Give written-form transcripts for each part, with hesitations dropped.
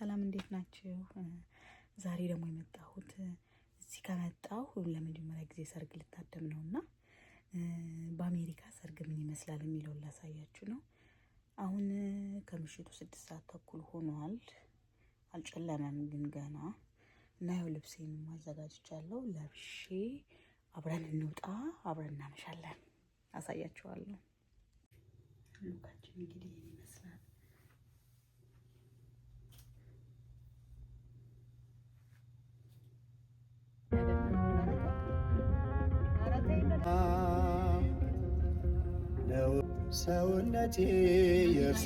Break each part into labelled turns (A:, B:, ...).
A: ሰላም፣ እንዴት ናችሁ? ዛሬ ደግሞ የመጣሁት እዚህ ከመጣሁ ለመጀመሪያ ጊዜ ሰርግ ልታደም ነው እና በአሜሪካ ሰርግ ምን ይመስላል የሚለውን ላሳያችሁ ነው። አሁን ከምሽቱ 6 ሰዓት ተኩል ሆኗል። አልጨለመም ግን ገና። እና ያው ልብሴን ማዘጋጅቻለሁ። ለብሼ አብረን እንውጣ፣ አብረን እናመሻለን። አሳያችኋለሁ። Look ኣችን እንግዲህ ይህን ይመስላል።
B: ሰውነቴ የእርሱ።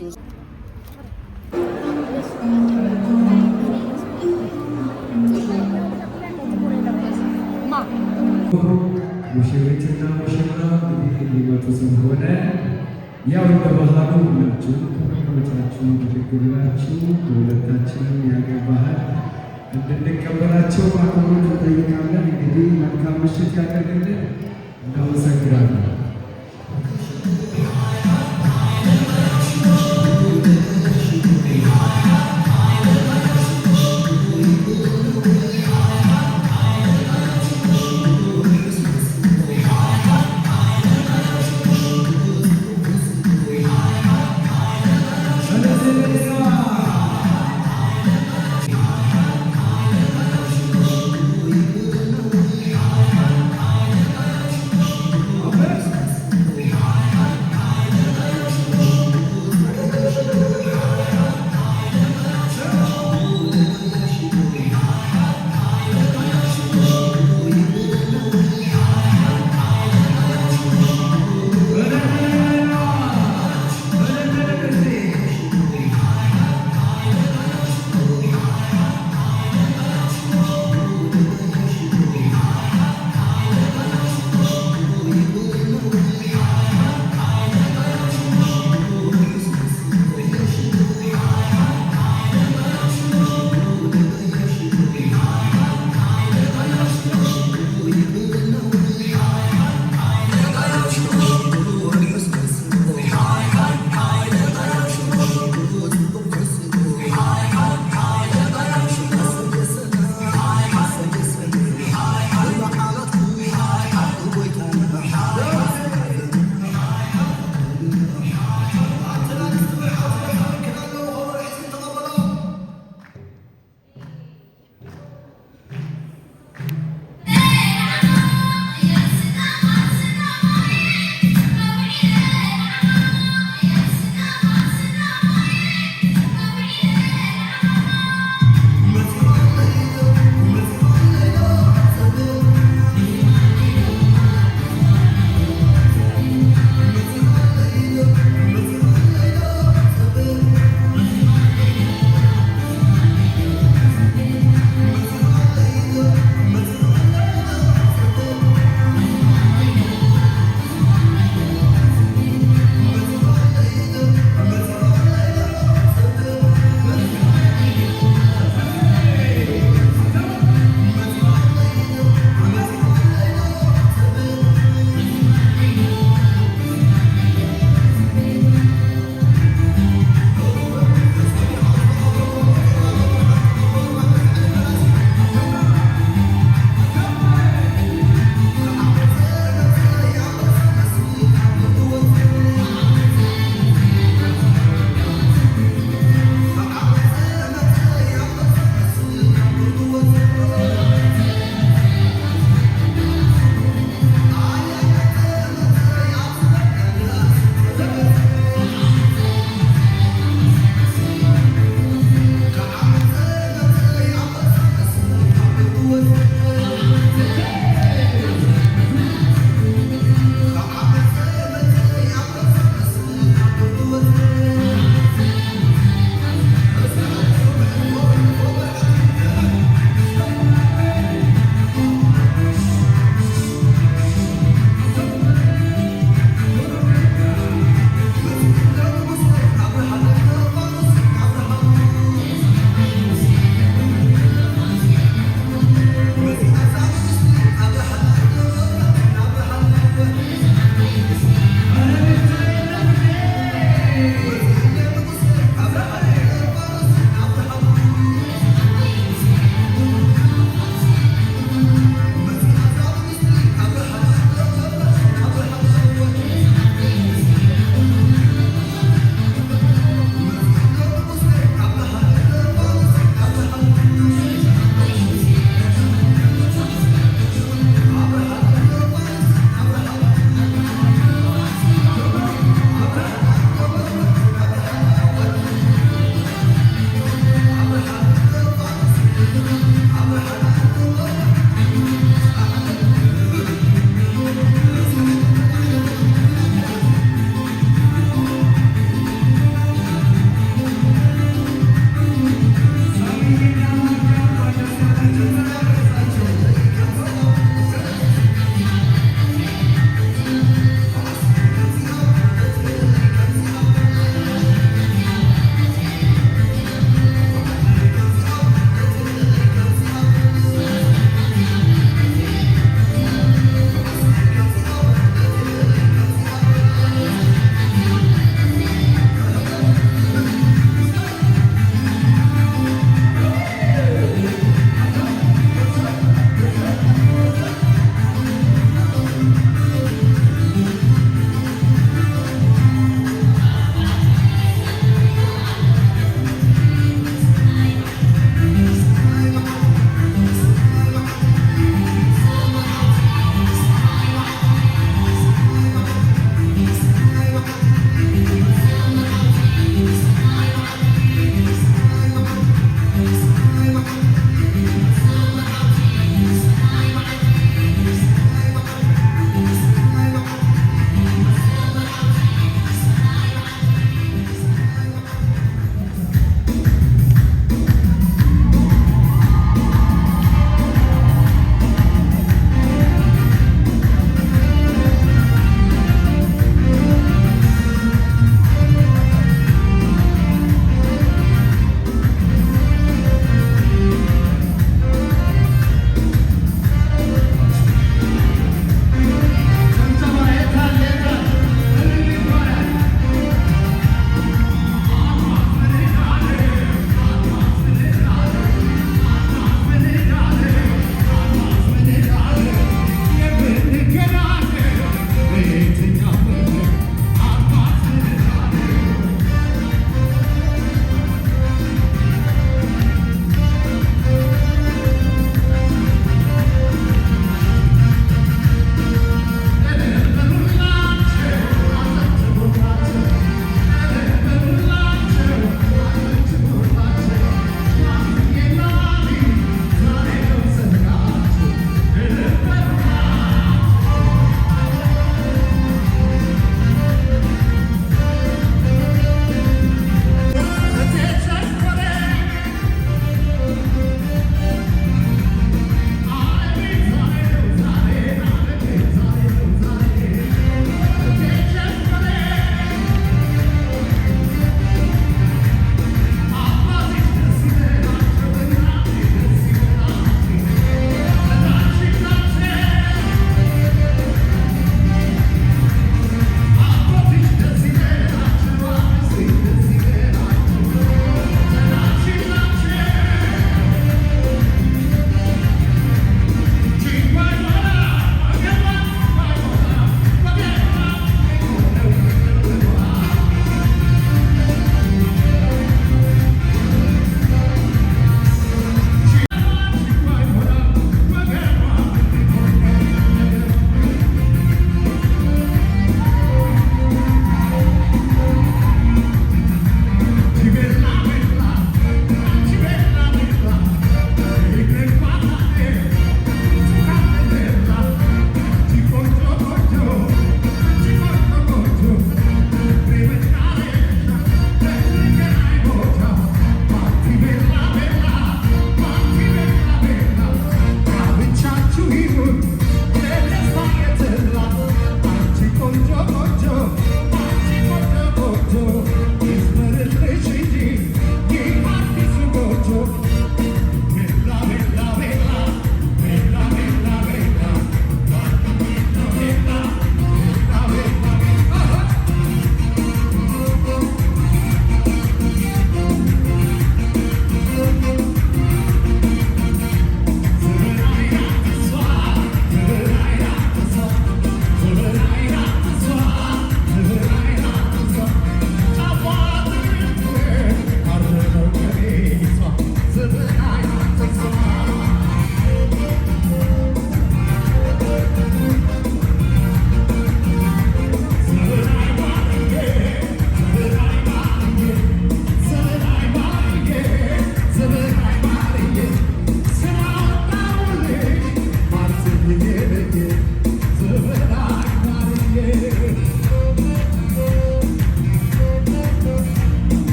C: ሙሽሪትና ሙሽራ እንግዲህ ሊመጡ ስለሆነ ያው እንደ ባህሉ ሁላችሁም ከመቀመጫችሁ ብድግ ብላችሁ በሁለታችንም የሀገር ባህል እንድንቀበላቸው በአክብሮት እንጠይቃለን። እንግዲህ መልካም ምሽት ያደርግልን። እናመሰግናለን።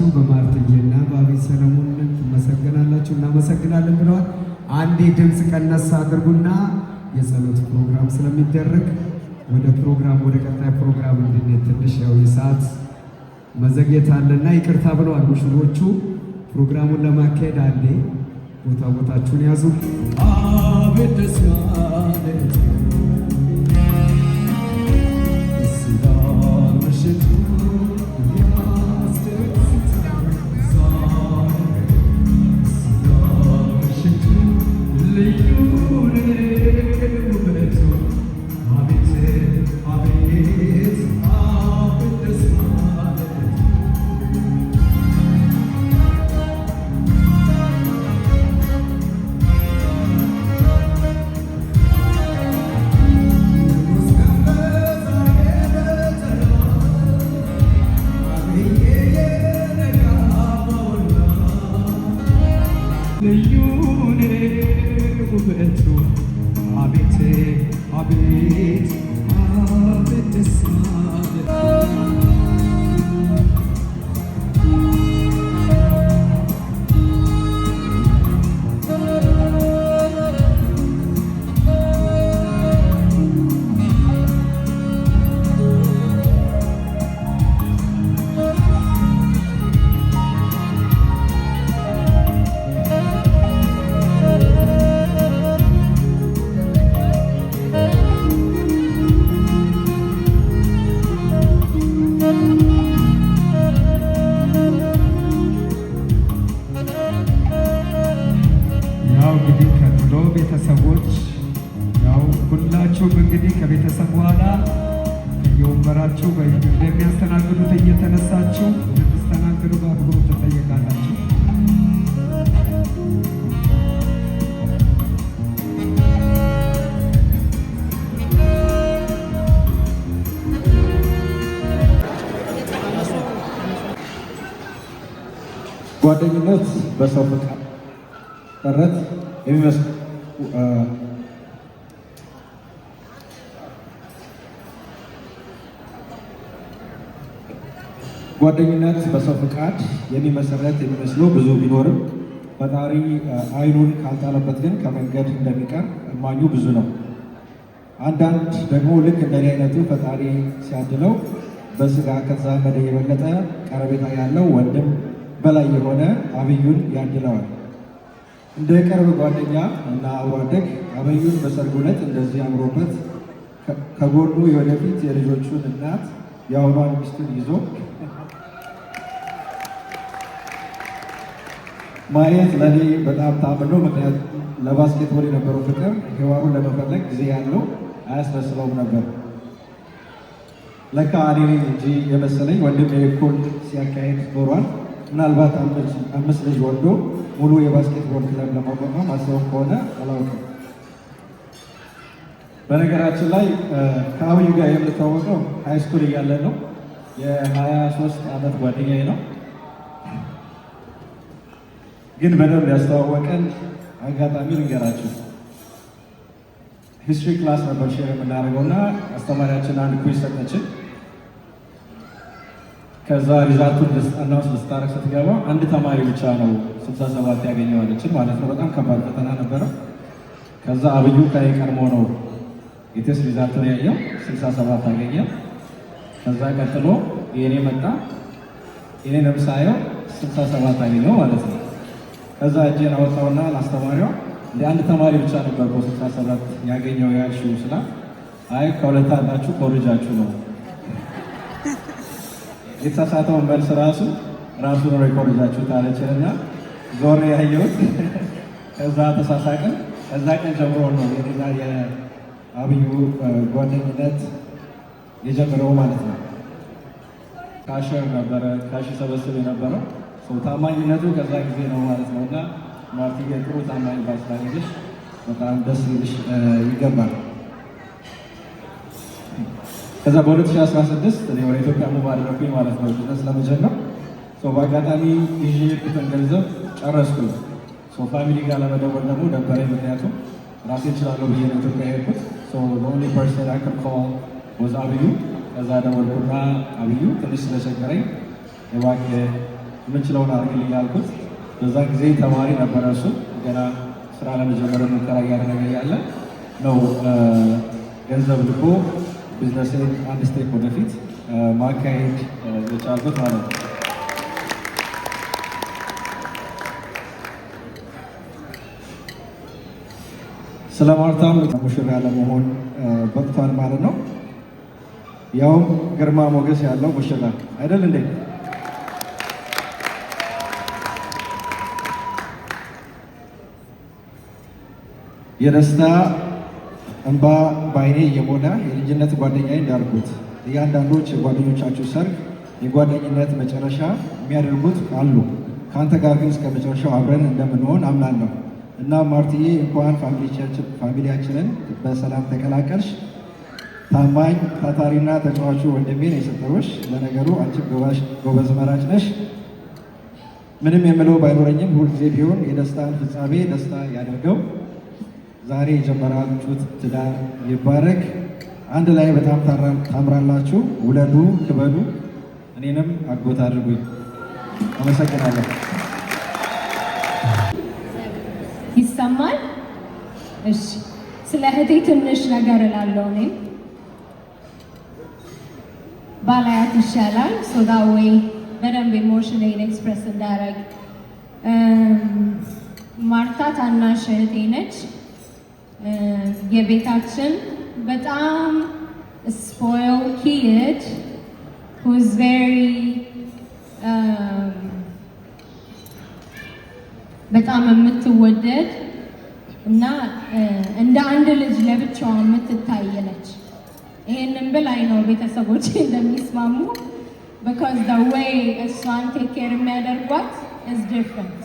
C: በሁለታቸው በማርትዬና በአብይ ሰለሞን ትመሰገናላችሁ፣ እናመሰግናለን ብለዋል። አንዴ ድምፅ ቀነስ አድርጉና የጸሎት ፕሮግራም ስለሚደረግ ወደ ፕሮግራም ወደ ቀጣይ ፕሮግራም እንድንሄድ ትንሽ ያው የሰዓት መዘግየት አለና ይቅርታ ብለዋል ሙሽሮቹ። ፕሮግራሙን ለማካሄድ አንዴ ቦታ ቦታችሁን ያዙ። አቤት ደስ ማለት፣ ደስ ይላል ምሽቱ፣ ያስደስታል ዛሬ፣ ደስ ይላል ምሽቱ፣ ልዩ ነው ውበቱ። አቤት አቤት አቤት ደስ ማለት። ልዩ ነው ውበቱ። አቤት አቤት አቤት ደስ ማለት። ያው እንግዲህ ቀጥሎ ቤተሰቦች፣ ያው ሁላችሁም እንግዲህ ከቤተሰብ በኋላ ከየወንበራችሁ እንደሚያስተናግዱት እየተነሳችሁ እንድትስተናግዱ በአክብሮት ትጠየቃላችሁ።
D: ጓደኝነት በሰው ፍቃድ ጥረት የሚመስል ጓደኝነት በሰው ፍቃድ የሚመሰረት የሚመስለው ብዙ ቢኖርም ፈጣሪ ዓይኑን ካልጣለበት ግን ከመንገድ እንደሚቀር እማኙ ብዙ ነው። አንዳንድ ደግሞ ልክ እንደኔ አይነቱ ፈጣሪ ሲያድለው በስጋ ከተዛመደ የበለጠ ቀረቤታ ያለው ወንድም በላይ የሆነ አብዩን ያድለዋል። እንደ ቅርብ ጓደኛ እና አብሮ አደግ አብዩን በሰርጉ ዕለት እንደዚህ አምሮበት ከጎኑ የወደፊት የልጆቹን እናት የአሁኗን ሚስቱን ይዞ ማየት ለእኔ በጣም ታምር ነው። ምክንያቱም ለ basketball የነበረው ፍቅር ሔዋኑን ለመፈለግ ጊዜ ያለው አያስመስለውም ነበር። ለካ እኔ ነኝ እንጂ የመሰለኝ ወንድሜ እኩል ሲያካሄድ ኖሯል። ምናልባት አምስት ልጅ ወልዶ ሙሉ የ basketball ክለብ ለማቋቋም አስበው ከሆነ አላውቅም። በነገራችን ላይ ከአብዩ ጋር የምታወቀው high school እያለን ነው። የ23 ዓመት ጓደኛዬ ነው። ግን በደንብ ያስተዋወቀን አጋጣሚ ልንገራችሁ። History class ነበር share የምናደርገው እና አስተማሪያችን አንድ quiz ሰጠችን። ከዛ result ኡን announce ልስታረግ ስትገባ አንድ ተማሪ ብቻ ነው 67 ያገኘው አለችን ማለት ነው። በጣም ከባድ ፈተና ነበረ። ከዛ አብዩ ከኔ ቀድሞ ነው የ test result ኡን ያየው፣ 67 አገኘ። ከዛ ቀጥሎ የኔ መጣ። የኔንም ሳየው 67 አገኘው ማለት ነው። ከዛ እጄን አወጣውና ለአስተማሪዋ እንደ አንድ ተማሪ ብቻ ነበር እኮ 67 ያገኘው ያልሽው ስላት፣ አይ ከሁለት አንዳችሁ ኮርጃችሁ ነው፣ የተሳሳተውን መልስ ራሱ ራሱ ነው የኮረጃችሁት አለችን እና ዞር ያየሁት። ከዛ ተሳሳቅን። ከዛ ቀን ጀምሮ ነው የኔና የአብዩ ጓደኝነት የጀመረው ማለት ነው። Cashier ነበረ፣ cash ሰበስብ የነበረው ሰው፣ ታማኝነቱ ከዛ ጊዜ ነው ማለት ነው። እና ማርቲዬ ጥሩ ታማኝ ባል ስላገኘሽ በጣም ደስ ሊልሽ ይገባል። ከዛ በ2016 እኔ ወደ ኢትዮጵያ move አደረኩኝ ማለት ነው ቢዝነስ ለመጀመር። በአጋጣሚ ይዤ የሄድኩትን ገንዘብ ጨረስኩኝ። Family ጋር ለመደወል ደግሞ ደበረኝ። ምክንያቱም ራሴ እችላለሁ ብዬ ነው ኢትዮጵያ የሄድኩት። Only person I could call was አብዩ። ከዛ ደወልኩና አብዩ ትንሽ ስለቸገረኝ እባክህ የምንችለውን አድርግልኝ ያልኩት። በዛ ጊዜ ተማሪ ነበረ፣ እሱ ገና ስራ ለመጀመር ሙከራ እያደረገ ያለ ነው። ገንዘብ ልኮ ቢዝነስን አንድ step ወደፊት ማካሄድ የቻልኩት ማለት ነው። ስለ ማርታም ሙሽራ ለመሆን በቅቷል ማለት ነው። ያውም ግርማ ሞገስ ያለው ሙሽራ አይደል እንዴ? የደስታ እንባ በዓይኔ እየሞላ የልጅነት ጓደኛዬ እንዳልኩት እያንዳንዶች የጓደኞቻችሁ ሰርግ የጓደኝነት መጨረሻ የሚያደርጉት አሉ። ከአንተ ጋር ግን እስከ መጨረሻው አብረን እንደምንሆን አምናለሁ እና ማርትዬ እንኳን family ያችንን በሰላም ተቀላቀልሽ። ታማኝ ታታሪና ተጫዋቹ ወንድሜን የሰጠሁሽ። ለነገሩ አንቺም ጎበዝ መራጭ ነሽ። ምንም የምለው ባይኖረኝም ሁልጊዜ ቢሆን የደስታን ፍጻሜ ደስታ ያደርገው። ዛሬ የጀመራችሁት ትዳር ይባረክ። አንድ ላይ በጣም ታምራላችሁ። ውለዱ፣ ክበዱ። እኔንም አጎት አድርጉኝ። አመሰግናለሁ።
E: ይሰማል? እሺ፣ ስለ እህቴ ትንሽ ነገር እላለሁ። እኔም ባላያት ይሻላል፣ so that way በደንብ emotion ኤን express እንዳደረግ። ማርታ ታናሽ እህቴ ነች። የቤታችን በጣም spoiled kid who's very በጣም የምትወደድ እና እንደ አንድ ልጅ ለብቻዋ የምትታይ ነች። ይሄንን ብል I know ቤተሰቦች እንደሚስማሙ because the way እሷን take care የሚያደርጓት is different።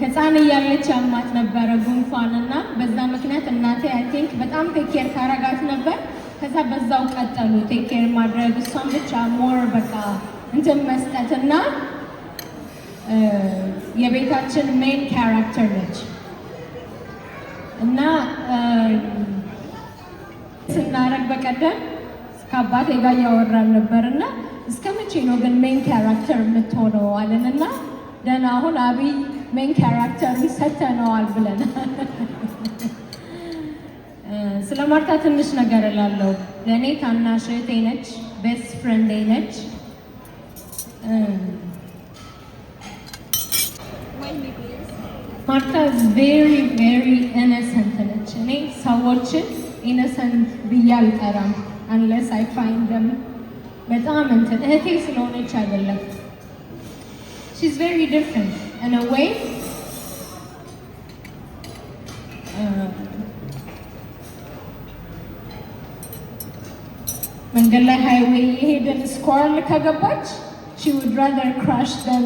E: ህፃን እያለች ያማት ነበረ ጉንፋን እና በዛ ምክንያት እናቴ I think በጣም take care ታረጋት ነበር። ከዛ በዛው ቀጠሉ take care ማድረግ፣ እሷን ብቻ more በቃ እንትን መስጠት እና የቤታችን main character ነች እና ስናረግ በቀደም ከአባቴ ጋር እያወራን ነበር እና እስከ መቼ ነው ግን main character የምትሆነው አለን እና ደህና አሁን አብይ main character ኡን ሰተነዋል ብለን። ስለ ማርታ ትንሽ ነገር እላለሁ። ለእኔ ታናሽ እህቴ ነች፣ best friend ኤ ነች። ማርታ very very innocent ነች። እኔ ሰዎችን innocent ብዬ አልጠራም unless I find them በጣም እንትን፣ እህቴ ስለሆነች አይደለም። She's very different in a way. መንገድ ላይ highway የሄደን squirrel ከገባች she would rather crash than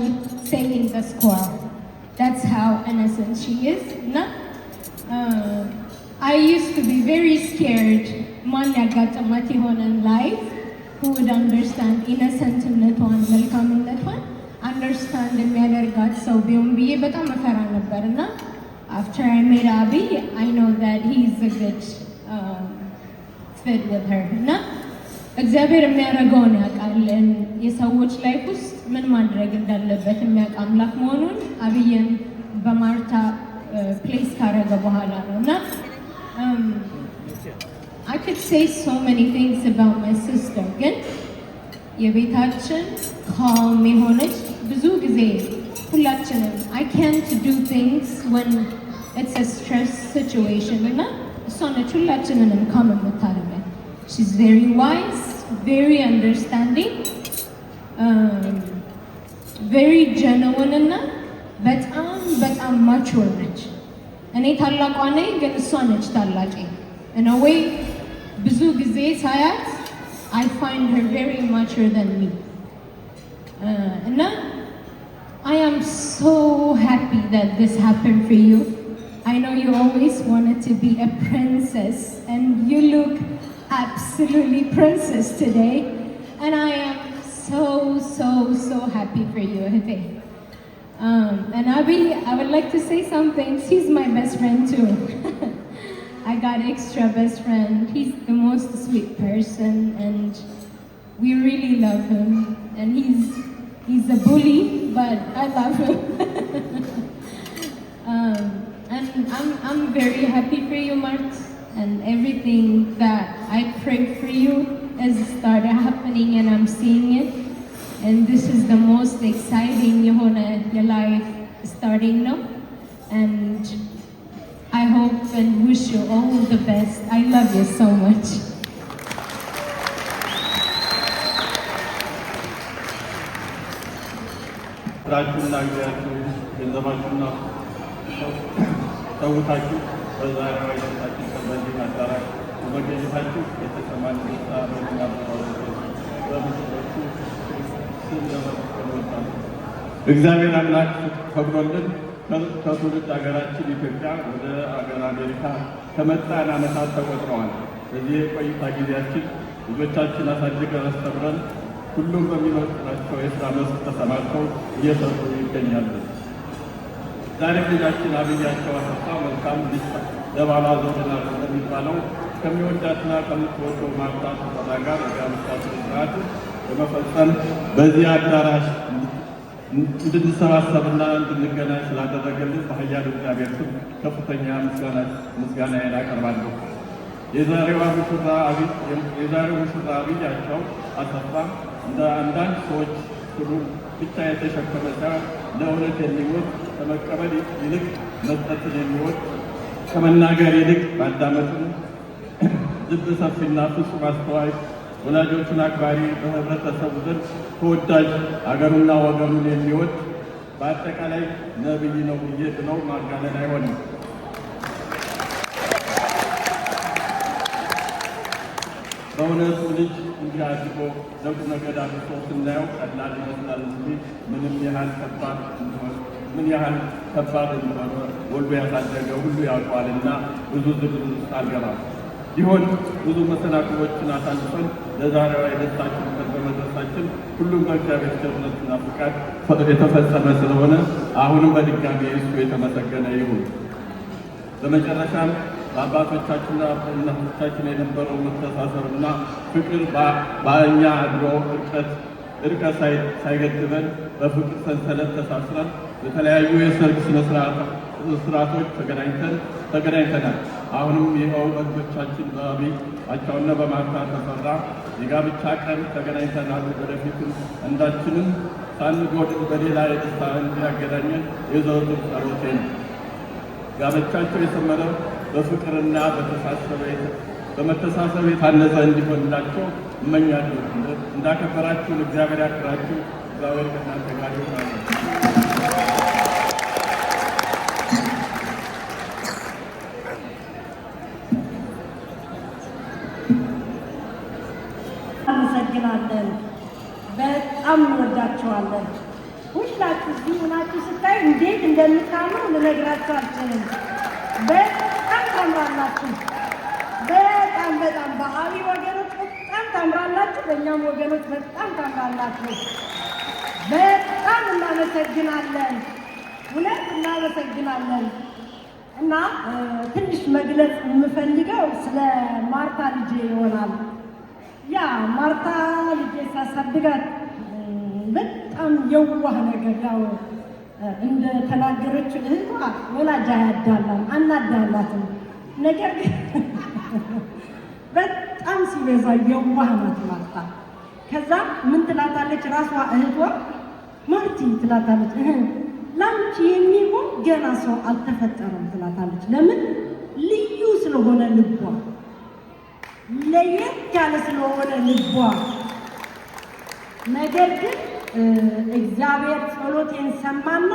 E: saving the squirrel. That's how innocent she is. እና I used to be very scared ማን ያጋጥማት የሆነን life who would understand innocent ነቷን፣ መልካምነቷን understand የሚያደርጋት ሰው ቢሆን ብዬ በጣም እፈራ ነበር እና after I met Abi, I know that he's a good fit with her እና እግዚአብሔር የሚያደርገውን ያውቃል። የሰዎች life ውስጥ ምን ማድረግ እንዳለበት የሚያውቅ አምላክ መሆኑን አብይን በማርታ place ካረገ በኋላ ነው እና I could say so many things about my sister ግን የቤታችን calm የሆነች፣ ብዙ ጊዜ ሁላችንም I can't do things when it's a stress situation እና እሷ ነች ሁላችንንም calm የምታደርገን። She's very wise, very understanding, very genuine እና በጣም በጣም mature ነች። እኔ ታላቋ ነኝ፣ ግን እሷ ነች ታላቄ። In a way ብዙ ጊዜ ሳያት I find her very mature than me እና I am so happy that this happened for you. I know you always wanted to be a princess and you look absolutely princess today. And I am so, so, so happy for you, እህቴ. And Abi, I would like to say something. He's my best friend too. I got extra best friend. He's the most sweet person and We really love him, and he's a bully, but I love him. And I'm very happy for you, Mart, and everything that I prayed for you has started happening, and I'm seeing it. And this is the most exciting የሆነ your life starting now. And I hope and wish you all the best. I love you so much.
F: ስራችሁና ጊዜያችሁን ገንዘባችሁና ሰውታችሁ በዛሬዋ የደስታችን ቀን በዚህ አዳራሽ በመገኘታችሁ የተሰማን ደስታ በእኔና በሙሽሮቹ ስም ለመመስገን እወዳለሁ። እግዚአብሔር አምላክ ፈቅዶልን ከትውልድ ሀገራችን ኢትዮጵያ ወደ ሀገር አሜሪካ ከመጣን ዓመታት ተቆጥረዋል። በዚህ የቆይታ ጊዜያችን ልጆቻችን አሳድገን አስተምረን ሁሉም በሚመጥናቸው የስራ መስክ ተሰማርተው እየሰሩ ይገኛሉ። ዛሬም ልጃችን አብያቸው አሰፋ መልካም ሚስት ለባሏ ዘውድ ናት እንደሚባለው ከሚወዳትና ከምትወደው ማርታ ተፈራ ጋር የጋብቻ ሥነ ሥርዓት ለመፈጸም በዚህ አዳራሽ እንድንሰባሰብና እንድንገናኝ ስላደረገልን በኃያሉ እግዚአብሔር ስም ከፍተኛ ምስጋናዬን አቀርባለሁ። የዛሬው ሙሽራ አብያቸው አሰፋ እንደ አንዳንድ ሰዎች ስሙን ብቻ የተሸከመ ሳይሆን ለእውነት የሚሞት፣ ከመቀበል ይልቅ መስጠትን የሚወድ፣ ከመናገር ይልቅ ማዳመጥን፣ ልብ ሰፊና ፍጹም አስተዋይ፣ ወላጆቹን አክባሪ፣ በህብረተሰቡ ዘንድ ተወዳጅ፣ አገሩና ወገኑን የሚወድ፣ በአጠቃላይ ነብይ ነው ብዬ ብለው ማጋነን አይሆንም። በእውነቱ ልጅ እንዲህ አድርጎ ለቁም ነገር አድርሶ ስናየው ቀላል ይመስላል እንጂ ምን ያህል ከባድ እንደሆነ ወልዶ ያሳደገ ሁሉ ያውቀዋልና ብዙ ዝርዝር ውስጥ አልገባም። ቢሆን ብዙ መሰናክሎችን አሳልፈን ለዛሬዋ የደስታችን ቀን በመድረሳችን ሁሉም በእግዚአብሔር ቸርነትና ፍቃድ የተፈጸመ ስለሆነ አሁንም በድጋሚ እሱ የተመሰገነ ይሁን። በመጨረሻም በአባቶቻችንና በእናቶቻችን የነበረው መተሳሰርና ፍቅር በእኛ አድሮ እርቀት ሳይገድበን በፍቅር ሰንሰለት ተሳስረን በተለያዩ የሰርግ ስነ ስርዓቶች ተገናኝተናል። አሁንም ይኸው በልጆቻችን በአብይ አቻውና በማርታ ተፈራ የጋብቻ ቀን ተገናኝተናል። ወደፊትም አንዳችንም ሳንጎድል በሌላ የደስታ እንዲያገናኘን የዘወትር ጸሎቴ ነው። ጋብቻቸው የሰመረ በፍቅርና በመተሳሰብ የታነጸ እንዲሆንላቸው እመኛለሁ። እንዳከበራችሁን እግዚአብሔር ያክብራችሁ። እግዚአብሔር ከእናንተ ጋር ይሁን።
G: አመሰግናለን። በጣም እንወዳችኋለን። ሁላችሁ እዚህ ሆናችሁ ስታይ እንዴት እንደምታምሩ ልነግራችሁ አልችልም። በጣም ታምራላችሁ። በጣም በጣም በአቢ ወገኖች በጣም ታምራላችሁ። በእኛም ወገኖች በጣም ታምራላችሁ። በጣም እናመሰግናለን። እውነት እናመሰግናለን። እና ትንሽ መግለጽ የምፈልገው ስለ ማርታ ልጄ ይሆናል። Yeah፣ ማርታ ልጄ ሳሳድጋት በጣም የዋህ ነገር፣ ያው እንደተናገረችው እህቷ ወላጅ አያዳላም፣ አናዳላትም። ነገር ግን በጣም ሲበዛ የዋህ ናት ማርታ። ከዛ ምን ትላታለች ራሷ እህቷ፣ ማርቲ ትላታለች፣ ላንቺ የሚሆን ገና ሰው አልተፈጠረም ትላታለች። ለምን? ልዩ ስለሆነ ልቧ፣ ለየት ያለ ስለሆነ ልቧ። ነገር ግን እግዚአብሔር ጸሎቴን ሰማና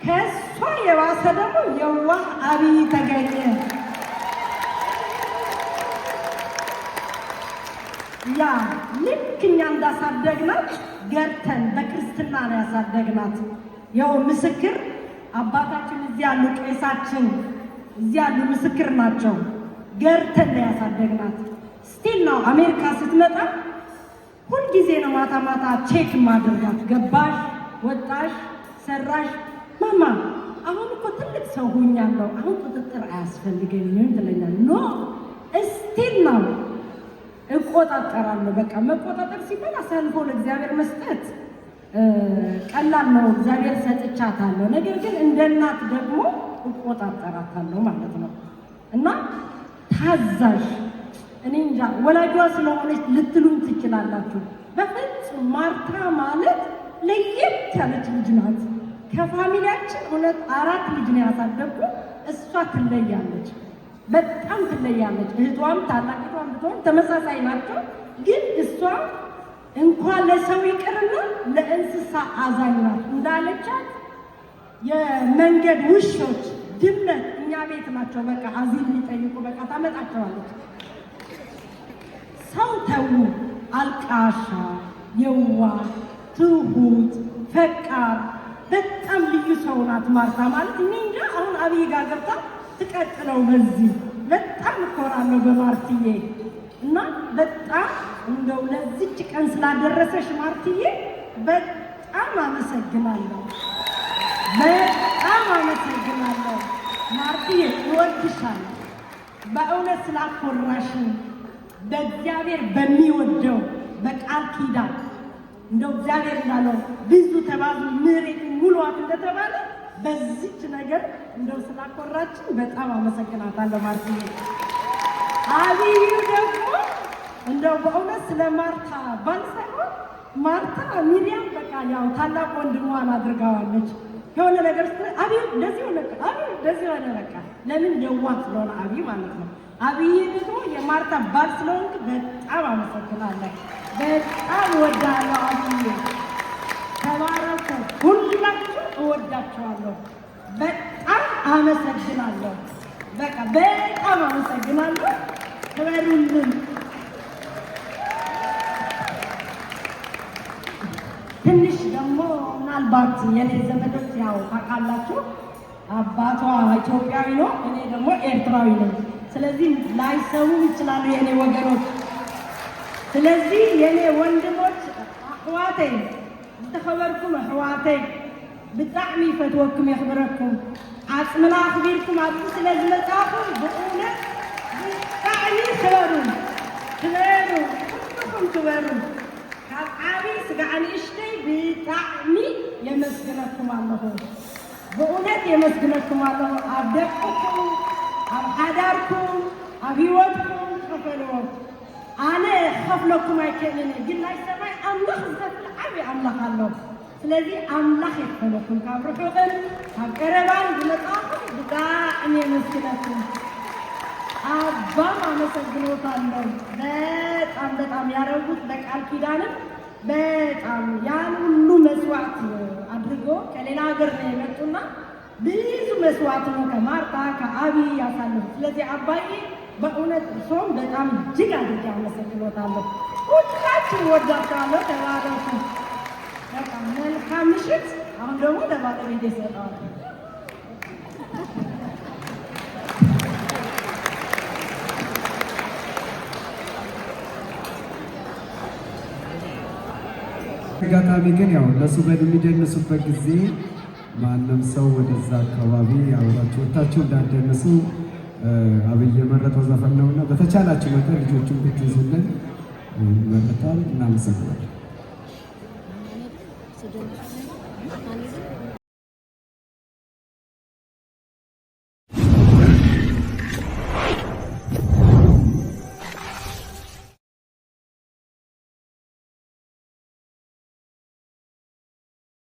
G: ከእሷ የባሰ ደግሞ የዋህ አብይ ተገኘ። Yeah፣ ልክ እኛ እንዳሳደግናት ገርተን በክርስትና ነው ያሳደግናት። ያው ምስክር አባታችን እዚህ ያሉ፣ ቄሳችን እዚህ ያሉ ምስክር ናቸው። ገርተን ነው ያሳደግናት። Still now አሜሪካ ስትመጣ ሁልጊዜ ነው ማታ ማታ check ማድረጋት። ገባሽ፣ ወጣሽ፣ ሰራሽ፣ ማማ አሁን እኮ ትልቅ ሰው ሆኛለሁ፣ አሁን ቁጥጥር አያስፈልገኝም ትለኛል። No፣ still now። እቆጣጠራለሁ። በቃ መቆጣጠር ሲባል አሳልፎ ለእግዚአብሔር መስጠት ቀላል ነው። እግዚአብሔር ሰጥቻታለሁ። ነገር ግን እንደ እናት ደግሞ እቆጣጠራታለሁ ማለት ነው። እና ታዛዥ፣ እኔ እንጃ ወላጇ ስለሆነች ልትሉም ትችላላችሁ። በፍጹም ማርታ ማለት ለየት ያለች ልጅ ናት። ከ family ያችን እውነት አራት ልጅ ነው ያሳደግኩ። እሷ ትለያለች፣ በጣም ትለያለች። እህቷም ታላቂቷም ብትሆን ተመሳሳይ ናቸው። ግን እሷ እንኳን ለሰው ይቅርና ለእንስሳ አዛኝ ናት። እንዳለቻት የመንገድ ውሾች፣ ድመት እኛ ቤት ናቸው። በቃ አዚል የሚጠይቁ በቃ ታመጣቸዋለች። ሰው ተዉ፣ አልቃሻ፣ የዋህ፣ ትሁት፣ ፈቃር፣ በጣም ልዩ ሰው ናት ማርታ ማለት። እኔ እንጃ አሁን አብይ ጋር ገብታ ትቀጥለው በዚህ በጣም እኮራለሁ በማርትዬ። እና በጣም እንደው ለዚች ቀን ስላደረሰሽ ማርትዬ በጣም አመሰግናለሁ። በጣም አመሰግናለሁ ማርትዬ፣ እወድሻለሁ። በእውነት ስላኮራሽን በእግዚአብሔር በሚወደው በቃል ኪዳን እንደው እግዚአብሔር እንዳለው ብዙ ተባዙ ምሬት ሙሏት እንደተባለ በዚች ነገር እንደው ስላኮራችን በጣም አመሰግናታለሁ ማርትዬ። አብዩ ደግሞ እንደው በእውነት ስለ ማርታ ባል ሳይሆን ማርታ ሚሪያም በቃ ያው ታላቅ ወንድሟን አድርጋዋለች። የሆነ ነገር ስትል አብዩ እንደዚህ ሆነ፣ አብዩ እንደዚህ ሆነ። በቃ ለምን የዋህ ስለሆነ አብይ ማለት ነው። አብይ ደግሞ የማርታ ባል ስለሆንክ በጣም አመሰግናለሁ። በጣም እወድሃለሁ አብዬ። ተባረኩ። ሁላችሁ እወዳችኋለሁ። በጣም አመሰግናለሁ። በቃ በጣም አመሰግናለሁ። ክበሩልን። ትንሽ ደግሞ ምናልባት የኔ ዘመዶች ያው ታውቃላችሁ፣ አባቷ ኢትዮጵያዊ ነው፣ እኔ ደግሞ ኤርትራዊ ነኝ። ስለዚህ ላይሰሙ ይችላሉ የኔ ወገኖች። ስለዚህ የኔ ወንድሞች ኣሕዋተይ፣ ዝተኸበርኩም ኣሕዋተይ፣ ብጣዕሚ ይፈትወኩም የኽብረኩም። ዓፅምና ኣኽቢርኩም ኣብዚ ስለ ዝመፃኹም ብእውነት ብጣዕሚ ክበሩ፣ ክበሩ፣ ኩልኩም ክበሩ። ካብ ዓብይ ስጋዕ ንእሽተይ ብጣዕሚ የመስግነኩም ኣለኹ። ብእውነት የመስግነኩም ኣለኹ። ኣብ ደቅኩም፣ ኣብ ሓዳርኩም፣ ኣብ ሂወትኩም ክኸፈልዎ ኣነ ክኸፍለኩም ኣይክእልን፣ ግን ናይ ሰማይ ኣምላኽ ዝኸፍል ዓብይ ኣምላኽ ኣሎ። ስለዚ ኣምላኽ ይክፈለኩም። ካብ ርሑቕን ካብ ቀረባን ዝመፃኹም ብጣዕሚ የመስግነኩም። አባም አመሰግኖታለሁ። በጣም በጣም ያደረጉት በቃል ኪዳንም በጣም ያን ሁሉ መስዋዕት አድርጎ ከሌላ ሀገር ነው የመጡና ብዙ መስዋዕት ነው ከማርታ ከአብይ ያሳለፉት። ስለዚህ አባዬ በእውነት እርሶም በጣም እጅግ አድርጌ አመሰግኖታለሁ። ሁላችሁ ወዳችኋለሁ። ተባረኩ። በቃ መልካም ምሽት። አሁን ደግሞ ለባለቤቴ ይሰጠዋል።
C: አጋጣሚ ግን ያው እነሱ በሚደንሱበት ጊዜ ማንም ሰው ወደዛ አካባቢ አብራችሁ ወታችሁ እንዳትደንሱ አብይ የመረጠው ዘፈን ነውና በተቻላችሁ መጠን ልጆቹን ብትይዙልን ይመረጣል። እናመሰግናለን።